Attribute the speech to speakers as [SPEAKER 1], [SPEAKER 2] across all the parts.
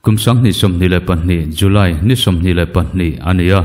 [SPEAKER 1] Kum 2022 July ni 22 a ni a,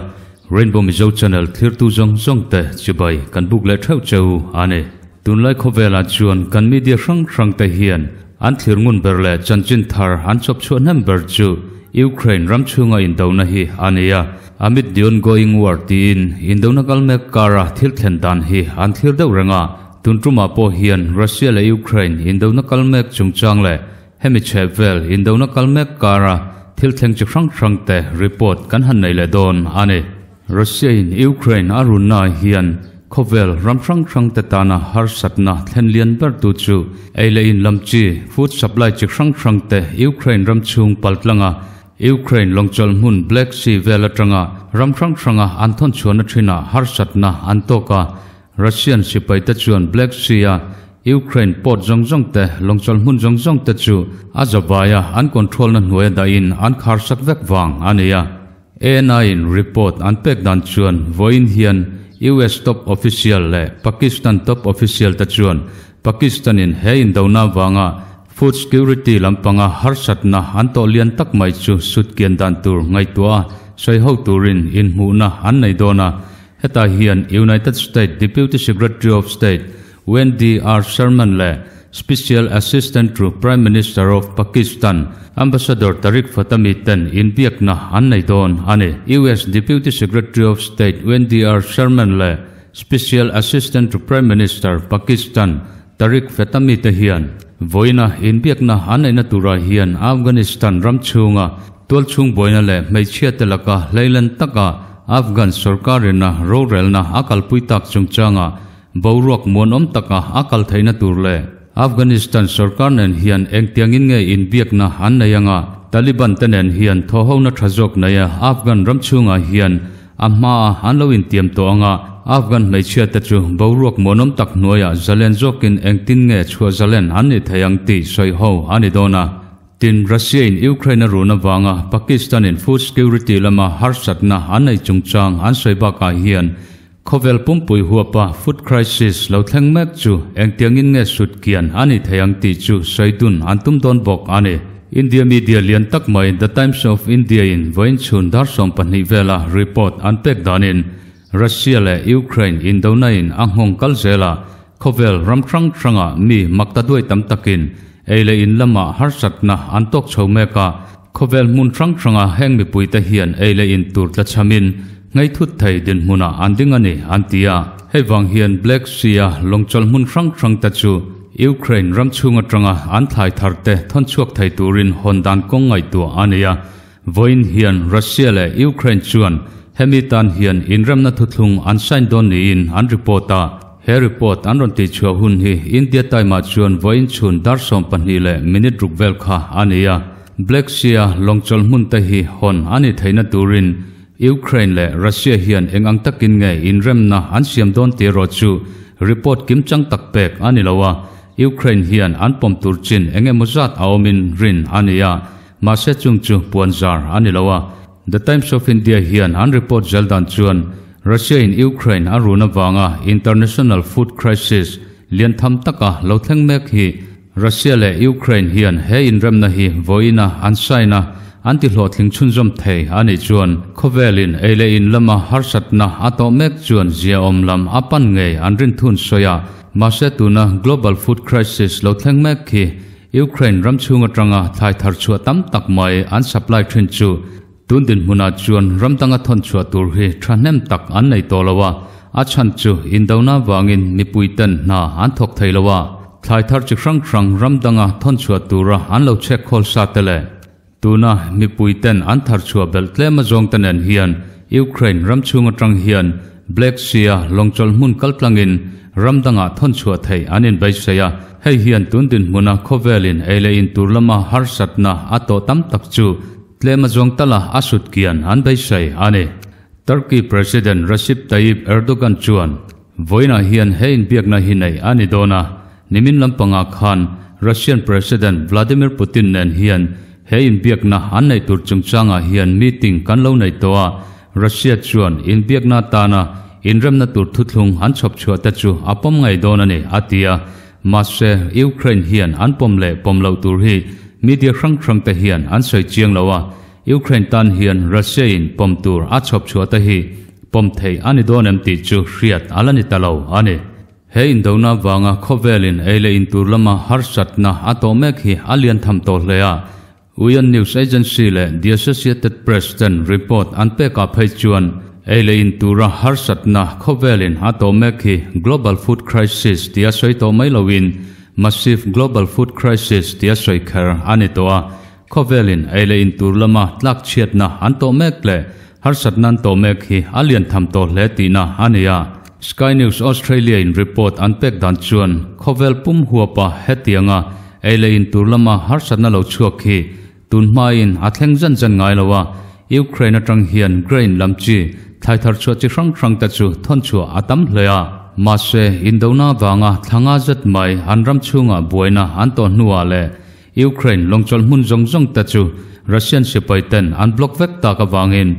[SPEAKER 1] Rainbow Mizo Channel thlirtu zawng zawng te chibai kan buk leh theuh cheu a ni. Tunlai khawvelah chuan kan media hrang hrang te hian an thlir ngun ber leh chanchin thar an chawp chhuah hnem ber chu Ukraine ram chhunga indona hi a ni a, amid the ongoing war tiin indona kal mek kara thil thlen dan hi an thlir deuh reng a, tun tumah pawh hian Russia leh Ukraine indona kal mek chungchang leh hemi chheh vel indona kal mek kara thil thleng chi hrang hrang te report kan han nei leh dawn a ni. Russia in Ukraine a runna hian khawvel ram hrang hrang te tana harsatna thlen lian ber tu chu ei leh in lam chi food supply chi hrang hrang te Ukraine ram chhung paltlanga Ukraine lawngchawlh hmun Black Sea vel atanga ram hrang hranga an thawn chhuahna thinah harsatna an tawk a, Russian sipai te chuan Black Sea a Ukraine port zawng zawng te lawngchawlh hmun zawng zawng te chu a zavaia an control na hnuaia dahin an kharsak vek vang a ni a. ANI in report an pek dan chuan vawiin hian US top official leh Pakistan top official te chuan Pakistan in he indona vanga food security lampanga harsatna an tawh lian tak mai chu sutkian dan tur ngaihtuah a sawi ho turin inhmuhna an nei dawn a. Hetah hian United States Deputy Secretary of State Wendy R. Sherman leh Special Assistant to Prime Minister of Pakistan, Ambassador Tariq Fatemi ten inbiakna an nei dawn a ni. US Deputy Secretary of State Wendy R. Sherman leh Special Assistant to Prime Minister Pakistan Tariq Fatemi te hian vawiina inbiakna an neihna turah hian Afghanistan ram chhunga tualchhung buaina leh hmeichhia te laka hleilen taka Afghan sorkarina rorelna a kalpui tak chungchanga Boruak muanawm taka a kal theihna tur leh Afghanistan sorkar nen hian engtiangin nge inbiakna an nei anga, Taliban te nen hian thawhhona tha zawk neia Afghan ram chhungah hian a hmaa an lo intiam tawh anga, Afghan hmeichhia te chu boruak muanawm tak hnuaiah zalen zawkin engtin nge chhuah zalen an nih thei ang tih sawi ho a ni dawn a. Tin, Russia in Ukraine a run avanga Pakistan in food security lama harsatna an nei chungchang an sawi bakah hian Khawvel pumpui huapa food crisis lo thleng mek chu engtiangin nge sut kian a ni thei ang tih chu sawi dun an tum dawn bawk a ni. India media lian tak mai The Times of India in vawiin chhun dar 12 vela report an pek danin Russia leh Ukraine indona in a nghawng kal zela khawvel ram hrang hrangah mi makta duai tam takin ei leh in lamah harsatna an tawk chho mek a, Khawvel hmun hrang hranga heng mipuite hian ei leh in tur tlachamin ngaithut thei dinhmunah an ding a ni, an ti a. Hei vang hian Black Sea-a lawngchawlh hmun hrang hrangte chu Ukraine ram chhung atanga an thlai tharte thawn chhuak thei turin hawn dan kawng ngaihtuah a ni a. Vawiin hian Russia leh Ukraine chuan hemi tan hian inremna thuthlung an sign dawn niin an report a. He report an rawn tihchhuah hun hi India time-ah chuan vawiin chhun dar 12 leh minute ruk vel kha a ni a. Black Sea-a lawngchawlh hmun te hi hawn a ni theihna turin Ukraine leh Russia hian eng ang takin nge inremna an siam dawn tih erawh chu report kimchang tak pek a ni lo a, Ukraine hian an pawm tur chin eng emaw zat a awmin rin a ni a, mahse chung chu puanzar a ni lo a. The Times of India hian an report zel dan chuan Russia-in Ukraine a run avanga international food crisis lian tham taka lo thleng mek hi Russia leh Ukraine hian he inremna hi vawiina an sign a, an ti hlawhtling chhunzawm thei a nih chuan khawvelin ei leh in lama harsatna a tawh mek chuan ziaawm lam a pan ngei an rin thun sawi a. Mahse tuna global food crisis lo thleng mek khi Ukraine ram chhung atanga thlai thar chhuah tam tak mai an supply thin chu tun dinhmunah chuan ram danga thawn chhuah tur hi thahnem tak an nei tawh lo a, a chhan chu indona vangin mipui ten hna an thawk thei lo a, thlai thar chi hrang hrang ram danga thawn chhuah tura an lo chhek khawl sa te leh tuna mipui ten an thar chhuah belh tlem a zawng te nen hian Ukraine ram chhung atang hian Black Sea-a lawngchawlh hmun kaltlangin ram dangah thawn chhuah theih an inbeisei a, hei hian tun dinhmuna khawvelin ei leh in tur lama harsatna a tawh tam tak chu tlem a zawng tala a sut kian an beisei a ni. Turkey President Recep Tayyip Erdogan chuan vawiinah hian he inbiakna hi neih a ni dawn a, nimin lampangah khan Russian President Vladimir Putin nen hian he inbiakna an neih tur chungchangah hian meeting kan lo nei tawh a, Russia chuan inbiakna atana inremna tur thuthlung an chhawp chhuah te chu a pawm ngei dawn a ni, a ti a. Mahse, Ukraine hian an pawm leh pawm loh tur hi media hrang hrang te hian an sawi chiang lo a, Ukraine tan hian Russia in pawm tur a chhawp chhuah te hi pawm theih a ni dawn em tih chu hriat a la ni ta lo a ni. He indona vanga khawvelin ei leh in tur lama harsatna a tawh mek hi a lian tham tawh hle a, UN News Agency leh The Associated Press ten report an pekah phei chuan ei leh in tura harsatna khawvelin a tawh mek hi Global Food Crisis tia sawi tawh mai loin Massive Global Food Crisis tia sawi kher a ni tawh a, khawvelin ei leh in tur lama tlakchhiatna an tawh mek leh harsatna an tawh mek hi a lian tham tawh hle tihna a ni a. Sky News Australia in report an pek dan chuan khawvel pum huapa hetianga ei leh in tur lama harsatna lo chhuak hi tun hmain a thleng zan zan ngai lo a, Ukraine atang hian grain lam chi thlai thar chhuah chi hrang hrang te chu thawn chhuah a tam hle a. Mahse, indona vanga thlanga zet mai an ram chhunga buaina an tawh hnuah leh Ukraine lawngchawlh hmun zawng zawng te chu Russian sipai ten an block vek tak avangin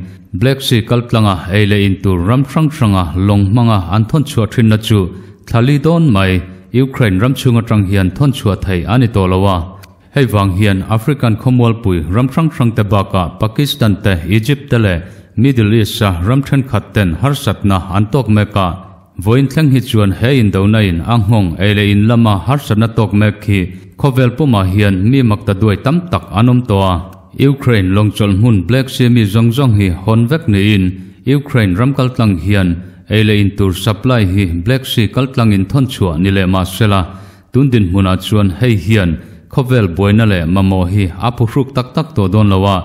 [SPEAKER 1] Black Sea kaltlanga ei leh in tur ram hrang hranga lawng hmanga an thawn chhuah thinna chu thla li dawn mai Ukraine ram chhung atang hian thawn chhuah theih a ni tawh lo a. Hei vang hian African khawmualpui ram hrang hrang te bakah Pakistan te, Egypt te leh Middle East-a ram thenkhat ten harsatna an tawk mek a. Vawiin thleng hi chuan he indona in a nghawng ei leh in lama harsatna tawk mek hi khawvel pumah hian mi makta duai tam tak an awm tawh a. Ukraine lawngchawlh hmun Black Sea mi zawng zawng hi hawn vek niin Ukraine ram kaltlang hian ei leh in tur supply hi Black Sea kaltlangin thawn chhuah ni leh mah sela, tun dinhmunah chuan hei hian khawvel buaina leh mamawh hi a phuhruk tak tak tawh dawn lo a.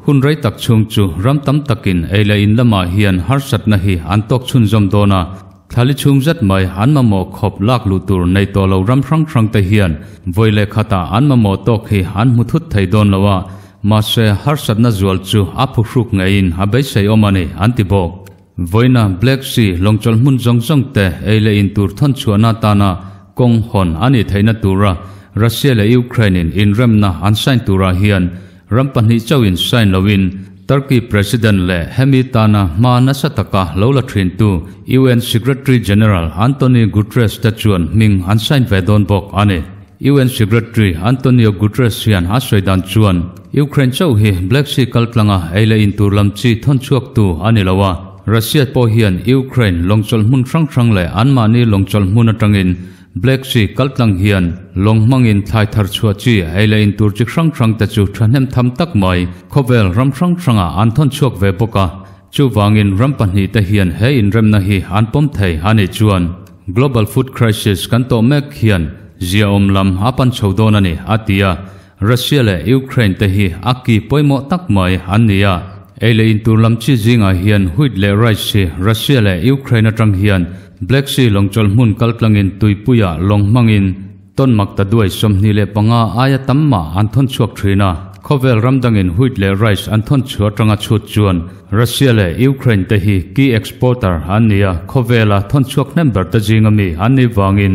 [SPEAKER 1] Hun rei tak chhung chu ram tam takin ei leh in lamah hian harsatna hi an tawk chhunzawm dawn a, thlali chhung zet mai an mamawh khawp lak luh tur nei tawh lo ram hrang hrang te hian vawi leh khatah an mamawh tawk hi an hmu thut thei dawn lo a, mahse harsatna zual chu a phuhruk ngeiin a beisei awm a ni, an ti bawk. Vawiina Black Sea lawngchawlh hmun zawng zawng te ei leh in tur thawn chhuahna atana kawng hawn a nih theihna tura Russia leh Ukraine in inremna an sign turah hian ram pahnih chauhin sign loin Turkey President leh hemi tana hma nasa taka lo la thintu UN Secretary General Antonio Guterres te chuan hming an sign ve dawn bawk a ni. UN Secretary Antonio Guterres hian a sawi dan chuan Ukraine chauh hi Black Sea kaltlanga ei leh in tur lam chi thawn chhuaktu a ni lo a, Russia pawh hian Ukraine lawngchawlh hmun hrang hrang leh anmahni lawngchawlh hmun atangin Black Sea kaltlang hian lawng hmangin thlai thar chhuah chi ei leh in tur chi hrang hrang te chu thahnem tham tak mai khawvel ram hrang hrangah an thawn chhuak ve bawk a. Chuvangin ram pahnihte hian he inremna hi an pawm thei a nih chuan Global Food Crisis kan tawh mek hian ziaawm lam a pan chho dawn a ni, a ti a. Russia leh Ukraine te hi a ki pawimawh tak mai an ni a. Ei leh in tur lam chi zingah hian wheat leh rice hi Russia leh Ukraine atang hian Black Sea lawngchawlh hmun kaltlangin tuipuiah lawng hmangin Tawn mak ta duai 25 aia tam mah an thawn chhuak thin a, khawvel ram dangin wheat leh rice an thawn chhuah atanga chhut chuan Russia leh Ukraine te hi key exporter an ni a, khawvela thawn chhuak hnem ber te zinga mi an nih vangin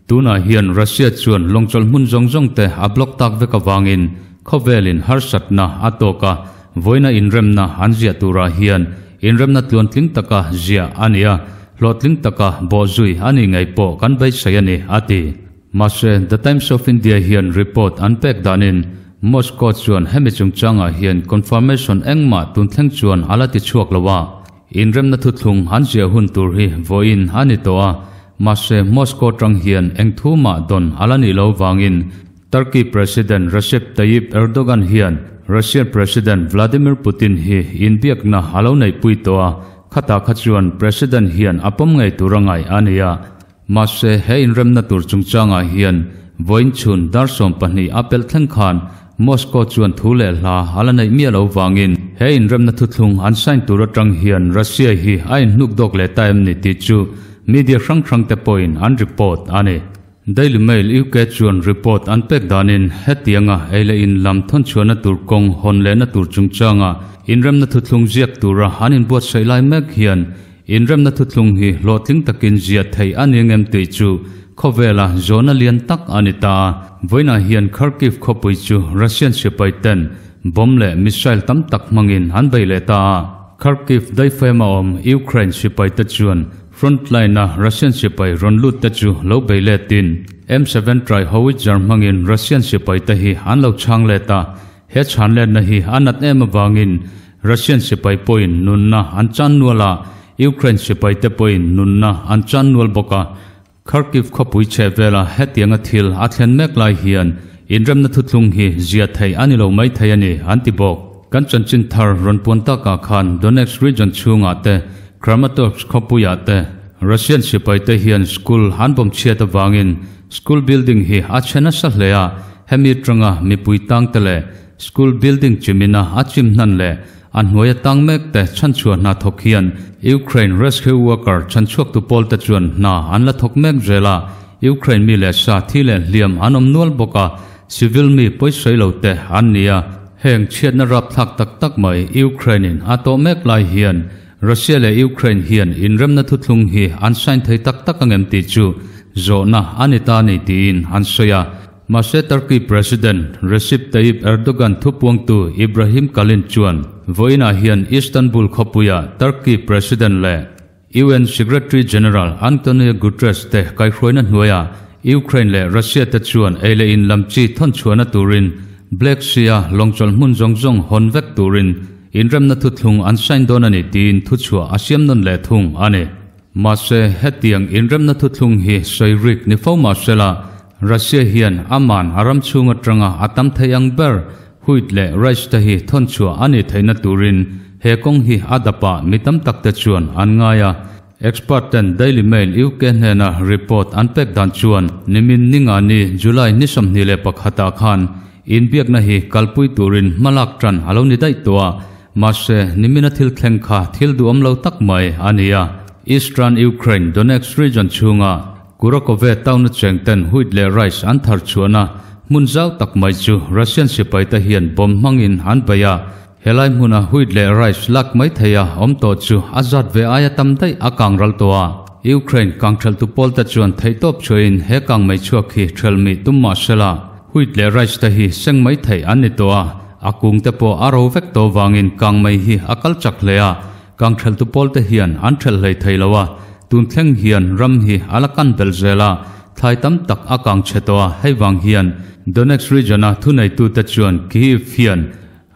[SPEAKER 1] tunah hian Russia chuan lawngchawlh hmun zawng zawng te a block tak vek avangin khawvelin harsatna a tawk a, vawiina inremna an ziah turah hian inremna tluantling taka ziah a ni a. Hlawhtling taka bawhzui a nih ngei pawh kan beisei a ni, a ti. Mahse, The Times of India hian report an pek danin Moscow chuan hemi chungchangah hian confirmation engmah tun thleng chuan a la ti chhuak lo a. Inremna thuthlung an ziah hun tur hi vawiin a ni tawh a, mahse Moscow tang hian eng thu mah dawn a la nih lo vangin Turkey President Recep Tayyip Erdogan hian Russian President Vladimir Putin hi inbiakna a lo neihpui tawh a, Khata kha chuan President hian a pawm ngei tur a ngaih a ni a, mahse he inremna tur chungchangah hian vawiin chhun dar 12 a pelh thleng khan Moscow chuan thu leh hla a la neih miah lo vangin he inremna thuthlung an sign tur atang hian Russia hi a inhnuk dawk leh ta em ni tih chu media hrang hrang te pawhin an report a ni. Daily Mail UK chuan report an pek danin hetianga ei leh in lam thawn chhuahna tur kawng hawn lehna tur chungchanga inremna thuthlung ziak tura an inbuatsaih lai mek hian inremna thuthlung hi hlawhtling takin ziah theih a ni ngem tih chu khawvela zawhna lian tak a ni ta a. Vawiinah hian Kharkiv khawpui chu Russian sipai ten bomb leh missile tam tak hmangin an bei leh ta a. Kharkiv daifema awm Ukraine sipai te chuan Frontline-a Russian sipai rawn lut te chu lo bei letin M7 Tri howitzer hmangin Russian sipai te hi an lo chhang let a, he chhan letna hi a nat em avangin Russian sipai pawhin nunna an chan nual a, Ukraine sipai te pawhin nunna an chan nual bawk a. Kharkiv khawpui chhehvela hetianga thil a thlen mek lai hian inremna thuthlung hi zia theih a ni lo mai thei a ni, an ti bawk. Kan chanchin thar rawn puan takah khan Donetsk region chhungah te, Kramatorsk khawpuiah te Russian sipaite hian school an bawm chhiat avangin school building hi a chhe nasa hle a, hemi atanga mipui tangte leh school building chimina a chim hnan leh a hnuaia tang mek te chhanchhuah hna thawk hian Ukraine rescue worker chhanchhuaktu pawl te chuan hna an la thawk mek zel a, Ukraine mi leh sa thi leh hliam an awm nual bawk a, civil mi pawisawi lo te an ni a. Heng chhiatna rapthlak tak tak mai Ukraine in a tawh mek lai hian Russia leh Ukraine hian inremna thuthlung hi an sign thei tak tak angem tih chu zawhna a ni ta a ni tiin an sawi a. Mahse Turkey President Recep Tayyip Erdogan thupuangtu Ibrahim Kalin chuan vawiinah hian Istanbul khawpuia Turkey President leh UN Secretary General Antonio Guterres te kaihhruaina hnuaiah Ukraine leh Russia te chuan ei leh in lam chi thawnchhuahna turin Black Sea-a lawngchawlh hmun zawng zawng hawn vek turin inremna thuthlung an sign dawn a ni tiin thuchhuah a siam nawn leh thung a ni. Mahse hetiang inremna thuthlung hi sawi rik ni fo mahsela Russia hian aman a ram chhung atanga a tam thei ang ber wheat leh rice te hi thawn chhuah a nih theihna turin he kawng hi a dapah mi tam tak te chuan an ngai a. Expert ten Daily Mail UK hnena report an pek dan chuan nimin ninga ni July ni 21 ah khan inbiakna hi kalpui turin hmalak tan a lo ni daih tawh a, mahse nimina thil thleng kha thil duhawm lo tak mai a ni a. Eastern Ukraine Donetsk region chhunga Kurakove town-a cheng ten wheat leh rice an thar chhuahna hmun zau tak mai chu Russian sipaite hian bomb hmangin an bei a. Helai hmuna wheat leh rice lak mai theia awm tawh chu a zat ve aia tam daih a kang ral tawh a. Ukraine kang theltu pawlte chuan theihtawp chhuahin he kang mei chhuak hi ṭhel mih tum mah sela, wheat leh rice te hi seng mai theih an ni tawh a, a kung te pawh a ro vek tawh vangin kang mei hi a kal chak hle a. Kangtheltu pawlte hian an thelh hlei thei lo a, tun thleng hian ram hi a la kan belh zel a, thlai tam tak a kang chhe tawh a, hei vang hian Donetsk region-a thuneitute chuan Kyiv hian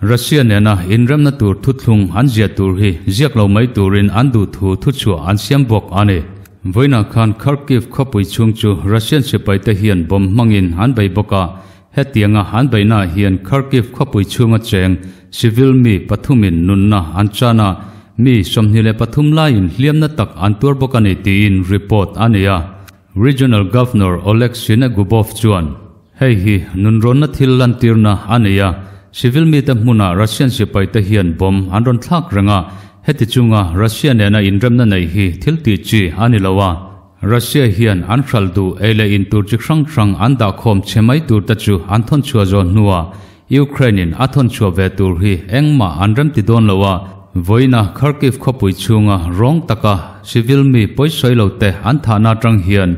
[SPEAKER 1] Russia nena inremna tur thuthlung an ziah tur hi ziak lo mai turin an duh thu thuchhuah an siam bawk a ni. Vawiinah khan Kharkiv khawpui chhung chu Russian sipaite hian bomb hmangin an bei bawk a, Hetianga an beihnaah hian Kharkiv khawpui chhunga cheng civil mi pathumin nunna an chan a, mi 23 laiin hliamna tak an tuar bawk a ni tiin report a nei a. Regional Governor Oleg Sinegubov chuan, Hei hi nunrawnna thil lantirna a nei a, civil mite hmunah Russian sipaite hian bomb an rawn thlak reng a, heti chunga Russia nena inremna neih hi thil tih chi a ni lo a, Russia hian an hralh duh ei leh in tur chi hrang hrang an dah khawm chhe mai tur te chu an thawn chhuah zawh hnuah Ukraine in a thawn chhuah ve tur hi engmah an rem ti dawn lo a, vawiina Kharkiv khawpui chhunga rawng taka civil mi pawisawi lo te an thahna atang hian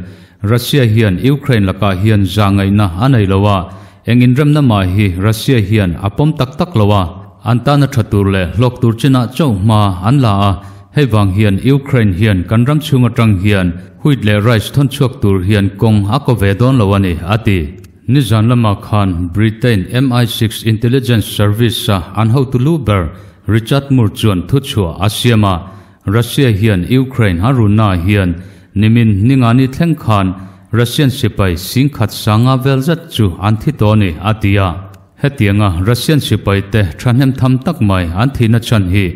[SPEAKER 1] Russia hian Ukraine lakah hian zah ngaihna a nei lo a, eng inremna mah hi Russia hian a pawm tak tak lo a, an tana tha tur leh hlawk tur chinah chauh hma an la a. Hei vang hian Ukraine hian kan ram chhung atang hian wheat leh rice thawn chhuak tur hian kawng a ko ve dawn lo a ni, a ti. Nizan lamah khan Britain MI6 intelligence service-a an hotu lu ber Richard Moore chuan thuchhuah a siam a, Russia hian Ukraine a runnaah hian nimin ningani thleng khan Russian sipai singkhat sanga vel zet chu an thi tawh a ni, a ti a. Hetianga Russian sipaite thahnem tham tak mai an thihna chhan hi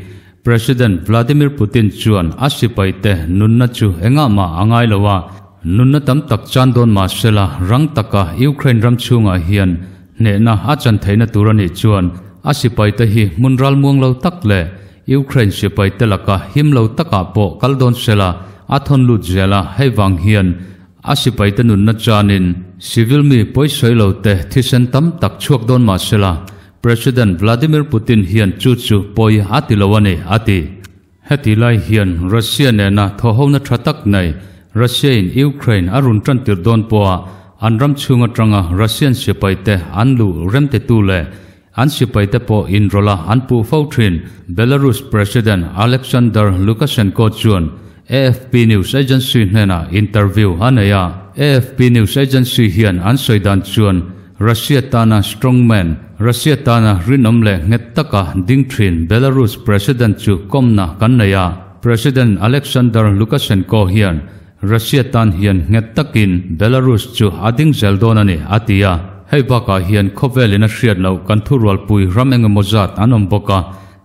[SPEAKER 1] President Vladimir Putin chuan a sipaite nunna chu engah mah a ngai lo a, nunna tam tak chan dawn mah sela rang taka Ukraine ram chhungah hian hnehna a chan theihna tur a nih chuan a sipaite hi hmun ralmuang lo tak leh Ukraine sipaite laka him lo takah pawh kal dawn sela a thawn lut zel a, hei vang hian a sipaite nunna chanin civil mi pawisawi lo te thisen tam tak chhuak dawn mah sela President Vladimir Putin hian chu chu pawi a ti lo a ni, a ti. Heti lai hian Russia nena thawhhona tha tak nei Russia-in Ukraine a run tan tir dawn pawha an ram chhung atanga Russian sipaite an luh remtitu leh an sipaite pawh inrawlh a an puh fo thin Belarus President Alexander Lukashenko chuan AFP news agency hnenah interview a nei a. AFP news agency hian an sawi dan chuan Russia tana strongman, Russia tana rinawm leh nghet taka ding thin Belarus President chu kawmna kan nei a. President Alexander Lukashenko hian Russia tan hian nghet takin Belarus chu a ding zel dawn a ni, a ti a. Hei bakah hian khawvelin a hriat loh kan thurualpui ram engemaw zat an awm bawk a,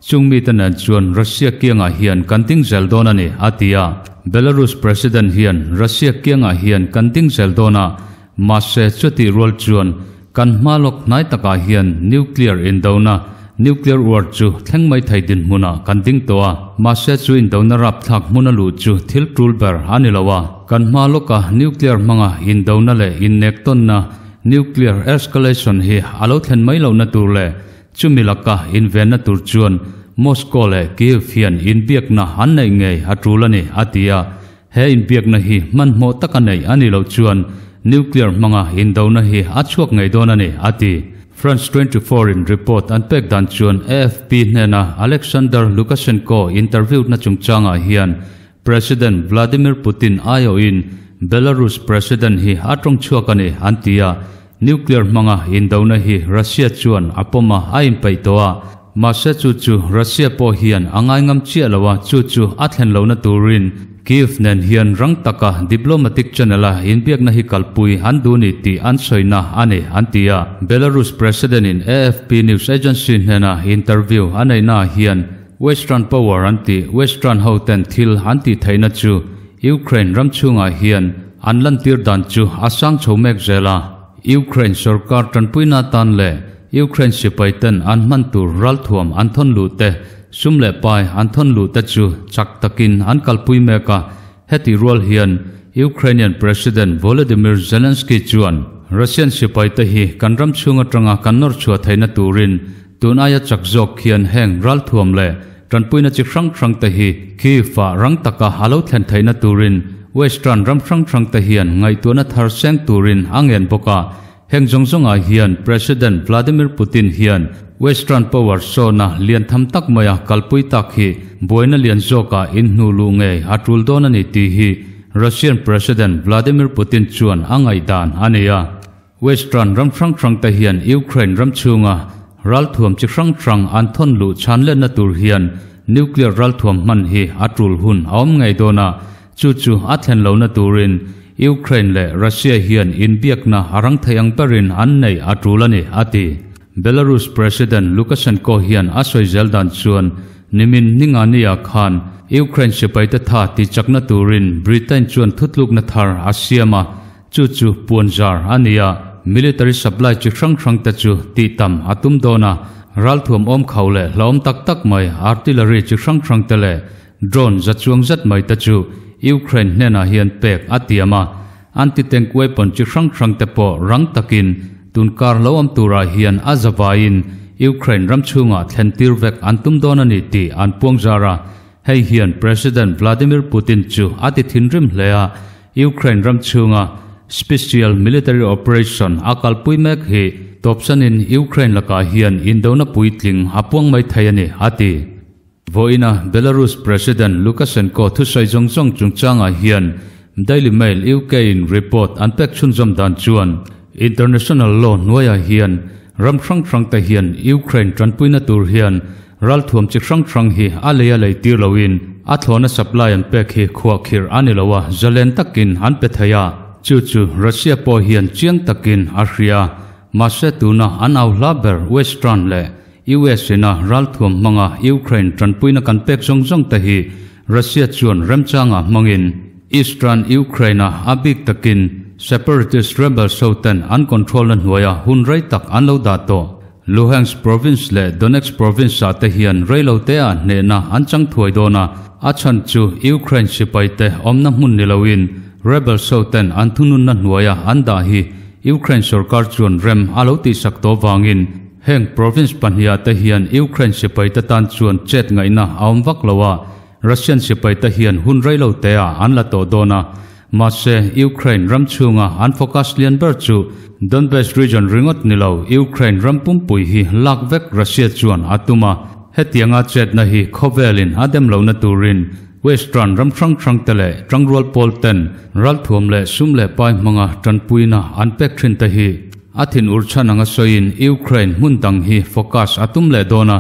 [SPEAKER 1] Chung mite nen chuan Russia kiangah hian kan ding zel dawn a ni, a ti a. Belarus President hian Russia kiangah hian kan ding zel dawn a, mahse chutih rual chuan kan hma lawk hnai takah hian nuclear indona, nuclear war, chu thleng mai thei dinhmunah kan ding tawh a, mahse chu indona rapthlak hmuna luh chu thil tul ber a ni lo a. Kan hma lawka nuclear hmanga indona leh innektawnna, nuclear escalation, hi a lo thlen mai lohna tur leh Chumi laka invenna tur chuan Moscow leh Kyiv hian inbiakna an neih ngei a tul a ni, a ti a. He inbiakna hi hmanhmawh taka neih a nih loh chuan nuclear hmanga indona hi a chhuak ngei dawn a ni, a ti. France 24 in report an pek dan chuan AFP hnena Alexander Lukashenko interview-na chungchangah hian President Vladimir Putin aiawhin Belarus President hi a tawng chhuak a ni, an ti a. Nuclear hmanga indona hi Russia chuan a pawm a, a inpeih tawh a. Mahse chu chu Russia pawh hian a ngaingam chiah lo a, chu chu a thlen lohna turin Kyiv nen hian rang taka diplomatic channel-a inbiakna hi kalpui an duh ni tih an sawina a ni, an ti a. Belarus President-in AFP news agency hnena interview a neihnaah hian Western power an tih Western ho ten thil an tih theihna chu Ukraine ram chhungah hian an lantir dan chu a sang chho mek zel a. Ukraine sorkar tanpuina atan leh Ukraine sipai ten an hman tur ralthuam an thawn luh te, sum leh pai an thawn luh te chu chak takin an kalpui mek a. Heti rual hian Ukrainian President Volodymyr Zelensky chuan Russian sipai te hi kan ram chhung atanga kan nawr chhuah theihna turin Tun aia chak zawk hian heng ralthuam leh tanpuina chi hrang hrang te hi Kyiv-ah rang taka a lo thlen theihna turin Western ram hrang hrang te hian ngaihtuahna thar seng turin a ngen bawk a. Heng zawng zawngah hian President Vladimir Putin hian Western power sawna lian tham tak maia kalpui tak hi buaina lian zawkah inhnuh luh ngei a tul dawn a ni tih hi Russian President Vladimir Putin chuan a ngaihdan a nei a. Western ram hrang hrang te hian Ukraine ram chhunga ralthuam chi hrang hrang an thawn luh chhan lenna tur hian nuclear ralthuam hman hi a tul hun a awm ngei dawn a, chu chu a thlen lohna turin Ukraine leh Russia hian inbiakna a rang thei ang berin an neih a tul a ni, a ti. Belarus President Lukashenko hian a sawi zel dan chuan nimin Ningania khan Ukraine sipaite tha tichakna turin Britain chuan thutlukna thar a siam a, Chu chu puanzar a ni a, military supply chi hrang hrang te chu tih tam a tum dawn a, ralthuam awm khau leh hlauhawm tak tak mai artillery chi hrang hrang te leh drone za chuang zet mai te chu Ukraine hnenah hian pek a tiam a, anti-tank weapon chi hrang hrang te pawh rang takin tunkar lo awm turah hian a zavaiin Ukraine ram chhungah thlen tir vek an tum dawn a ni tih an puangzar a, hei hian President Vladimir Putin chu a ti thinrim hle a, Ukraine ram chhunga Special Military Operation a kalpui mek hi tawpsanin Ukraine lakah hian indona puitling a puang mai thei a ni, a ti. Vawiina Belarus President Lukashenko thusawi zawng zawng chungchangah hian Daily Mail UK-in report an pek chhunzawm dan chuan International Law hnuaiah hian ram hrang hrangte hian Ukraine tanpuina tur hian Ralthuam chi hrang hrang hi a lei a lei tir loin a thlawna supply an pek hi khuahkhirh a ni lo a, zalen takin an pe thei a, chu chu Russia pawh hian chiang takin a hria. Mahse tuna an au hla ber Western leh US ina ralthuam hmanga Ukraine tanpuina kan pek zawng zawng te hi Russia chuan remchanga hmangin Eastern Ukraine-a a bik takin separatist rebels ho ten an control na hnuaia hun rei tak an lo dah tawh. Luhansk Province leh Donetsk Province-ah te hian reilote-ah hnehna an chang thuai dawn a, a chhan chu Ukraine sipaite awmna hmun ni loin rebels hoten an thununna hnuaia an dah hi Ukraine sorkar chuan rem a lo tihsak tawh vangin heng province pahniha te hian Ukraine sipaite tan chuan chet ngaihna a awm vak lo a, Russian sipaite hian hun reilote-ah an la tawh dawn a. Mahse, Ukraine ram chhunga an focus lian ber chu Donbas region ringawt ni lo, Ukraine ram pumpui hi lak vek Russia chuan a tum a. Hetianga chetna hi khawvelin a dem lohna turin Western ram hrang hrang te leh tangrual pawl ten ralthuam leh sum leh pai hmanga tanpuina an pek thin te hi a thinur chhan anga sawiin Ukraine hmun dang hi focus a tum leh dawn a,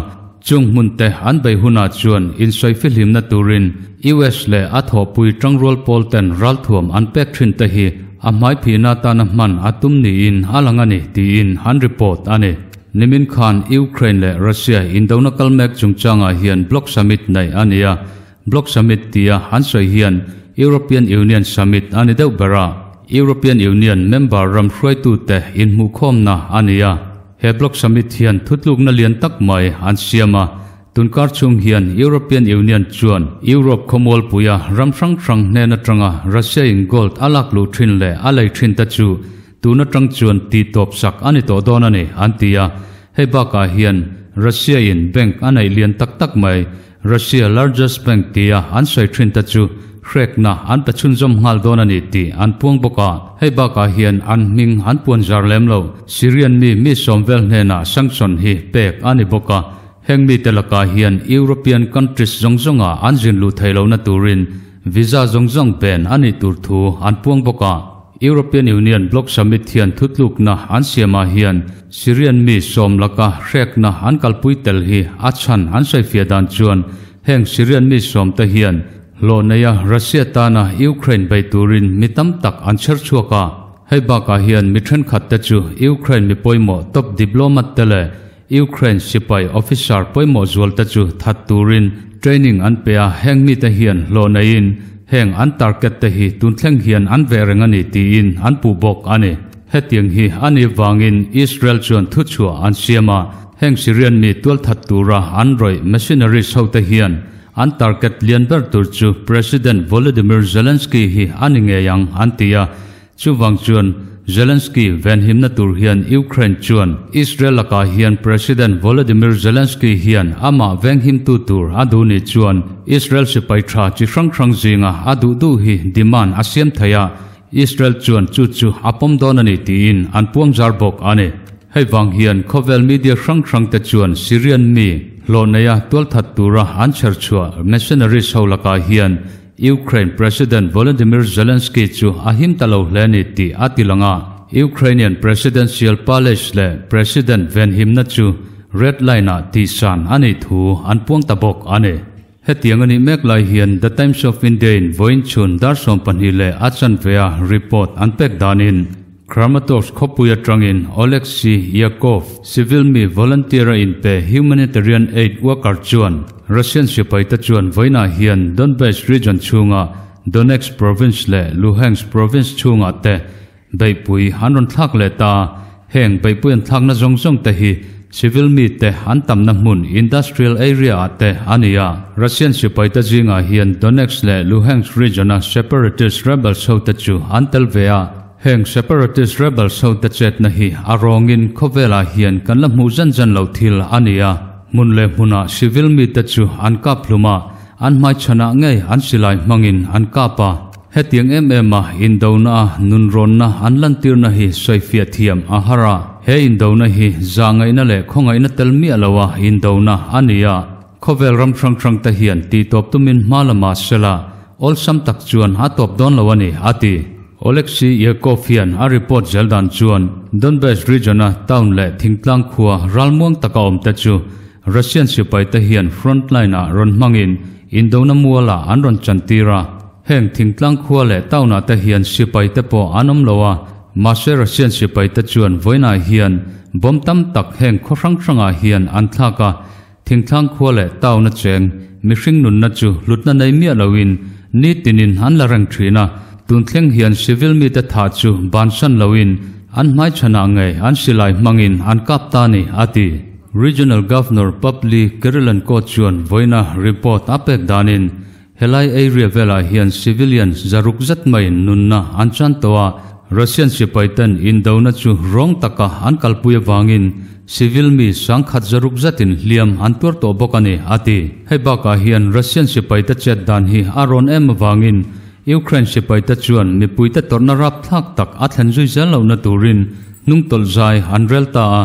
[SPEAKER 1] chung hmun te an bei hunah chuan insawi-fihlimna turin US leh a thawhpui tangrual pawl ten ralthuam an pek thin te hi a hmaiphihna atana hman a tum niin a lang a ni tiin an report a ni. Nimin khan Ukraine leh Russia indona kal mek chungchangah hian Bloc Summit neih a ni a, Bloc Summit tia an sawi hian European Union Summit a ni deuh ber a, European Union member ram hruaitute inhmuhkhawmna a ni a. He Bloc Summit hian thutlukna lian tak mai an siam a, tunkar chhung hian European Union chuan Europe khawmualpuia ram hrang hrang hnen atanga Russia in gold a lak luh thin leh a lei thin te chu tun atang chuan tih tawp sak a ni tawh dawn a ni an ti a. Hei bakah hian Russia in bank a neih lian tak tak mai Russia largest bank tia an sawi thin te chu hrekna an pe chhunzawm nghal dawn a ni tih an puang bawk a. Hei bakah hian an hming an puan zar lem lo. Syrian mi mi sawm vel hnenah sanction hi pek a ni bawk a. Heng mite lakah hian European countries zawng zawnga an zin luh theih lohna turin visa zawng zawng ban a nih tur thu an puang bawk a. European Union Bloc Summit hian thutlukna an siamah hian Syrian mi sawm laka hrekna an kalpui tel hi a chhan an sawifiah dan chuan heng Syrian mi sawmte hian hlawh neia Russia tana Ukraine bei turin mi tam tak an chher chhuak a. Hei bakah hian mi thenkhatte chu Ukraine mi pawimawh top diplomat te leh Ukraine sipai officer pawimawh zualte chu that turin training an pe a, heng mite hian hlawh neiin heng an target te hi tun thleng hian an veh reng a ni tiin an puh bawk a ni. Hetiang hi a nih vangin Israel chuan thuchhuah an siam a, heng Syrian mi tualthat tura an rawih mercenaries hote hian an target lian ber tur chu President Volodymyr Zelensky hi a ni ngei ang an ti a, Chuvang chuan Zelensky venhimna tur hian Ukraine chuan Israel lakah hian President Volodymyr Zelensky hian amah venghimtu tur a duh nih chuan Israel sipai tha chi hrang hrang zinga a duh duh hi demand a siam thei a, Israel chuan chu chu a pawm dawn a ni tiin an puang zar bawk a ni. Hei vang hian khawvel media hrang hrang te chuan Syrian mi hlawh neia tualthat tura an chher chhuah mercenaries ho lakah hian Ukraine President Volodymyr Zelensky chu a him ta lo hle ni tih a ti lang a, Ukrainian Presidential Palace leh President venhimna chu red line-ah tihsan a nih thu an puang ta bawk a ni. Hetiang a nih mek lai hian The Times of India-in vawiin chhun dar 12 leh a chanve-a report an pek danin Kramatorsk khawpui atangin Oleksiy Yakov, civil mi volunteer-a inpe humanitarian aid worker chuan Russian sipaite chuan vawiinah hian Donbas region chhunga Donetsk province leh Luhansk province chhungah te beihpui an rawn thlak leh ta. Heng beihpui an thlakna zawng zawng te hi civil mite an tamna hmun industrial area-ah te a ni a. Russian sipaite zingah hian Donetsk leh Luhansk region-a separatist rebels hote chu an tel ve a. Heng separatist rebels hote chetna hi a rawngin khawvelah hian kan la hmuh zan zan loh thil a ni a. Hmun leh hmunah civil mite chu an kap hlum a, an hmaichhanah ngei an silai hmangin an kap a. Hetiang em em a indona a nunrawnna an lantirna hi sawifiah thiam a har a. He indona hi zahngaihna leh khawngaihna tel miah loa indona a ni a. Khawvel ram hrang hrang te hian tihtawp tumin hma la mah sela, awlsam tak chuan a tawp dawn lo a ni, a ti. Oleksiy Yakov hian a report zel dan chuan Donbas region-a town leh thingtlang khua ralmuang taka awm te chu Russian sipai te hian front line-ah rawn hmangin indona mualah an rawn chantir a. Heng thingtlang khua leh town-ah te hian sipai te pawh an awm lo a, mahse Russian sipai te chuan vawiinah hian bomb tam tak heng khaw hrang hrangah hian an thlak a, Thingthlang khua leh town a cheng mihring nunna chu hlutna nei miah loin nitinin an la reng thin a, tun thleng hian civil mite thah chu bansan loin an hmaichhanah ngei an silai hmangin an kap ta ni, a ti. Regional Governor Pavli Kirilenko chuan vawiina report a pek danin Helai area velah hian civilians zaruk zet maiin nunna an chan tawh a, Russian sipaiten indona chu rawng taka an kalpui avangin civil mi sangkhat zaruk zetin hliam an tuar tawh bawk a ni, a ti. Hei bakah hian Russian sipaite chet dan hi a rawn em avangin Ukraine sipaite chuan mipuite tawrhna rapthlak tak a thlen zui zel lohna turin hnungtawlh zai an rel ta a.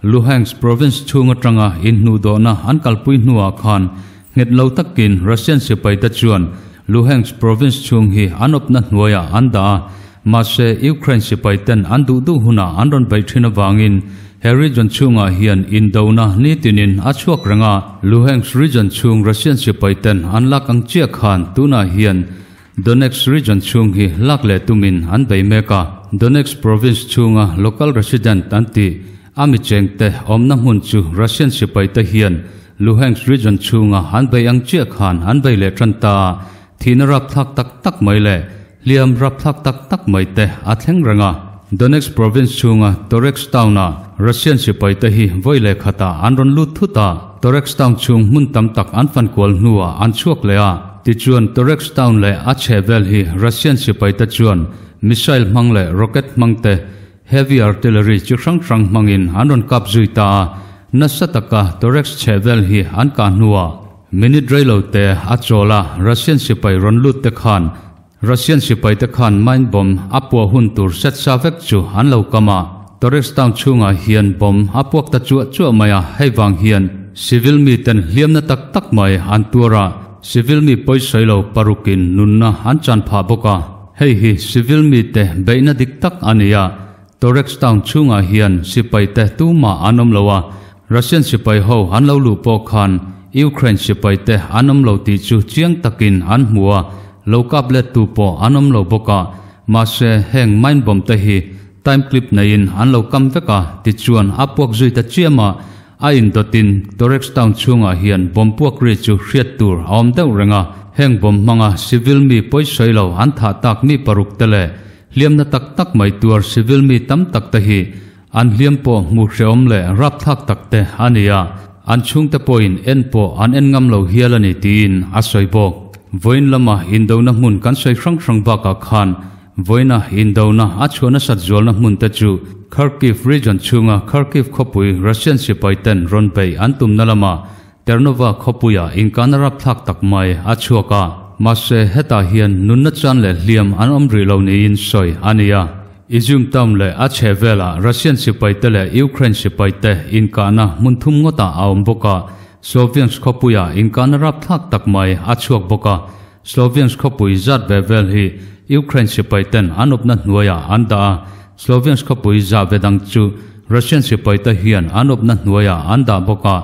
[SPEAKER 1] Luhansk province chhung atanga inhnuhdawhna an kalpui hnuah khan nghet lo takin Russian sipaite chuan Luhansk province chhung hi an awpna hnuaiah an dah a, mahse Ukraine sipaiten an duh duh hunah an rawn beih thin avangin he region chhungah hian indona nitinin a chhuak reng a. Luhansk region chhung Russian sipaiten an lak ang chiah khan tunah hian Donetsk region chhung hi lak leh tumin an bei mek a. Donetsk province chhunga local resident an tih a mi chengte awmna hmun chu Russian sipaite hian Luhansk region chhunga an bei ang chiah khan an bei leh tan ta a, thihna rapthlak tak tak mai leh hliam rapthlak tak tak mai te a thleng reng a. Donetsk province chhunga Toretsk town-ah Russian sipaite hi vawi leh khatah an rawn lut thut a, Toretsk town chhung hmun tam tak an fankual hnuah an chhuak leh a. Tichuan, Toretsk town leh a chhehvel hi Russian sipaite chuan missile hmang leh rocket hmang te, heavy artillery chi hrang hrang hmangin an rawn kap zui ta a. Nasa taka Toretsk chhehvel hi an kah hnuah minute reilo te a chawl a, Russian sipai rawn lut te khan Russian sipaite khan mine bomb a puah hun tur set sa vek chu an lo kam a, Toretsk town chhungah hian bomb a puak ta chuah chuah mai a, hei vang hian civil miten hliamna tak tak mai an tuar a, civil mi pawisawi lo parukin nunna an chan phah bawk a, hei hi civil mite beihna dik tak a ni a, Toretsk town chhungah hian sipaite tumah an awm lo a, Russian sipai ho an lo luh pawh khan Ukraine sipaite an awm lo tih chu chiang takin an hmu a, lo kap lettu pawh an awm lo bawk a, mahse heng mine bomb te hi time clip neiin an lo kam vek a, tichuan a puak zui ta chiam a, a indawtin Toretsk town chhungah hian bomb puak ri chu hriat tur a awm deuh reng a, heng bomb hmanga civil mi pawisawi lo an thah tak mi paruk te leh hliamna tak tak mai tuar civil mi tam tak te hi An hliam pawh hmuh hrehawm leh rapthlak tak te a ni a, an chhungte pawhin en pawh an en ngam lo hial a ni tiin a sawi bawk. Vawiin lama indona hmun kan sawi hrang hrang bakah khan vawiina indona a chhuah nasat zualna hmun te chu Kharkiv region chhunga Kharkiv khawpui Russian sipai ten rawn beih an tumna lama Ternova khawpuia inkana rapthlak tak mai a chhuak a, mahse hetah hian nunna chan leh hliam an awm rih lo niin sawi a ni a. Izium town leh a chhehvelah Russian sipaite leh Ukraine sipaite inkahna hmun thum ngawtah a awm bawk a, Sloviansk khawpuia inkahna rapthlak tak mai a chhuak bawk a. Sloviansk khawpui zat ve vel hi Ukraine sipaiten an awpna hnuaiah an dah a, Sloviansk khawpui zah ve dang chu Russian sipaite hian an awpna hnuaiah an dah bawk a,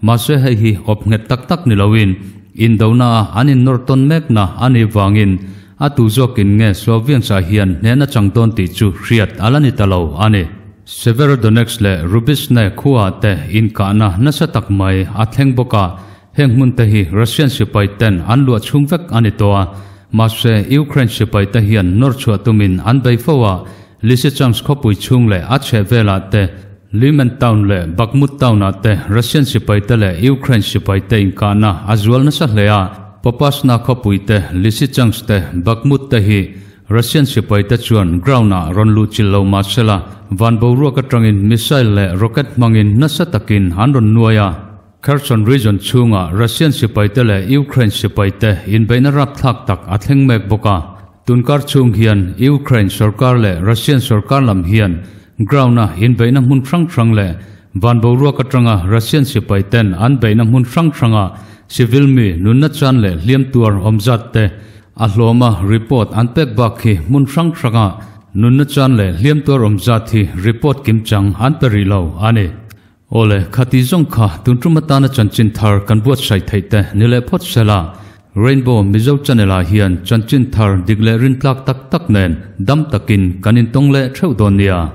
[SPEAKER 1] mahse hei hi awp nghet tak tak ni loin indona a an innawr tawn mekna a nih vangin a tu zawkin nge Sloviansk-ah hian hnen a chang dawn tih chu hriat a la ni ta lo a ni. Severodonetsk leh Rubizhne khuaah te inkahna nasa tak mai a thleng bawk a, Heng hmun te hi Russian sipai ten an luah chhung vek a ni tawh a, mahse Ukraine sipai te hian nawr chhuah tumin an bei fo a, Lysychansk khawpui chhung leh a chheh velah te, Lyman town leh Bakhmut town ah te Russian sipai te leh Ukraine sipai te inkahna a zual nasa hle a, Popasna khawpui te, Lysychansk te, Bakhmut te hi Russian sipai te chuan ground ah rawn luh chilh lo mahsela van boruak atangin missile leh rocket hmangin nasa takin an rawn nuai a. Kherson region chhunga Russian sipaite leh Ukraine sipaite inbeihna rapthlak tak a thleng mek bawk a. Tunkar chhung hian Ukraine sorkar leh Russian sorkar lam hian ground-a inbeihna hmun hrang hrang leh van boruak atanga Russian sipaiten an beihna hmun hrang hranga civil mi nunna chan leh hliam tuar awm zat te a hlawma report an pek bak hi hmun hrang hranga nunna chan leh hliam tuar awm zat hi report kimchang an pe rih lo a ni. Awle, khati zawng kha tun tum atana chanchin thar kan buatsaih theih te ni leh phawt sela, Rainbow Mizo Channel ah hian chanchin thar dik leh rintlak tak tak nen dam takin kan intawng leh theuh dawn nia.